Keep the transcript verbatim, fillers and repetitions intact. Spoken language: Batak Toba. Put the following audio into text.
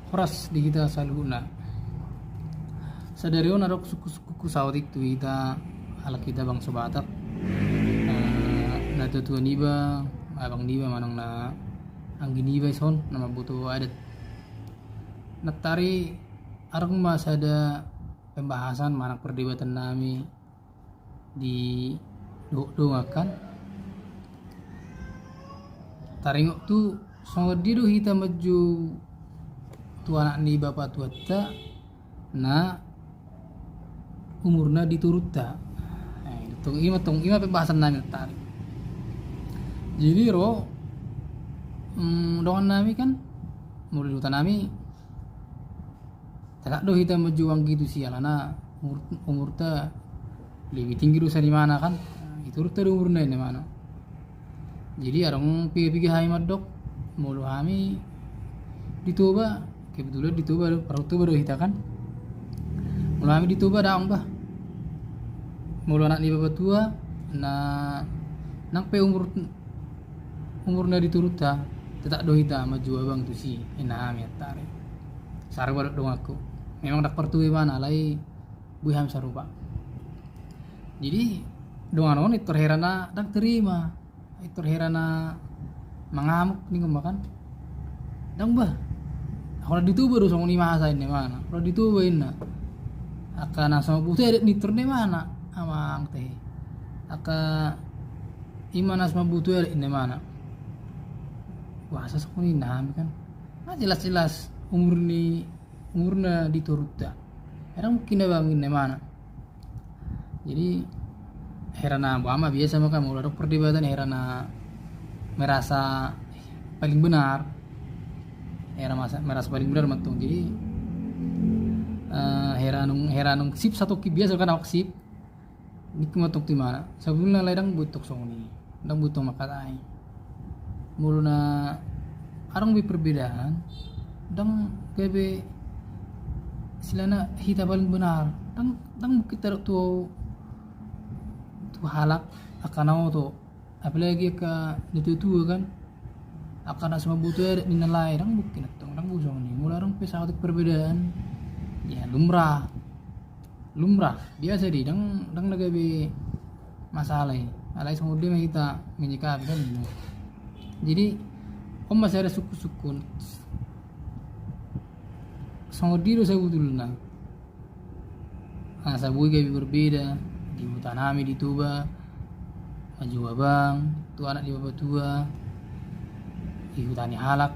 Horas di hita saluhutna. Sadari on adong sungkun-sungkunhu saotik tu hita, halak hita bangso Batak. Na, na tuatua niba, abang niba manang na anggi niba dison na mamboto adat. Nantoari adong ma sada pembahasan manang perdebatan nami di dohot dongan kan. Taringot tu songon dia do hita manjou tu anak ni bapa tuanta na umurna di turunta. Eh, tong ima, tong ima pembahasan nami nantoari. Jadi ro, mm, dongan nami kan, molo di huta nami, tetap do hita manjou anggi tusi alana umur, umurta lebih tinggi do sada imana kan. Di turunta do umurna ninna imana. Jadi adong piga-piga hami mandok, molo hami di Toba, kebetulan di Toba do, parhut Toba do hita kan. Molo hami di Toba daong bah. Molo anak ni bapa tua na nang pe umur, umurna di turunta, tetap do hita manjou abang tusi, ninna hami nantoari. Sarupa dohot donganku. Memang ndang partua imana, alai boi hami sarupa. Jadi dongan on pintor hera na ndang terima, pintor hera na mangamuk ninna ma kan. Ndang bah. Holan di Toba do songon i masa ninna imana. Holan di Toba ninna. Angka na so mamboto adat pintor ninna imana. Amang tehe. Angka ima na so mamboto adat ninna imana. Boasa songon i ninna hami kan. Nah, jelas-jelas umur ni, umurna di turunta. Ndang mungkin abang ninna imana. Jadi hera na, boha ma, biasa ma kan molo adong perdebatan hera na merasa paling benar. Hera masa, merasa paling benar ma tong. Jadi, eh, hera nung, hera nung sip satongkin, biasa kan awak sip. Ninna ma tong tu imana. Sabotulna alai ndang boi tong songon i. Ndang boi tong mangkatai. Molo na adong be perbedaan, ndang gabe istilahna hita paling benar. Ndang, ndang mungkin tadok tu, tu halak angka na oto. Apalagi angka na tuatua kan. Angka na so mamboto adat ninna lae, ndang mungkin antong, ndang boi songon i. Molo adong pe saotik perbedaan, ya lumrah. Lumrah, biasa do i, ndang, ndang na gabe masalah i. Alai songon dia ma hita menyikapi kan. Jadi on ma sada sungkun-sungkun. Songon dia do sabotulna. Asa boi gabe berbeda di huta nami di Toba, manjou abang tu anak ni bapa tua, di huta ni halak,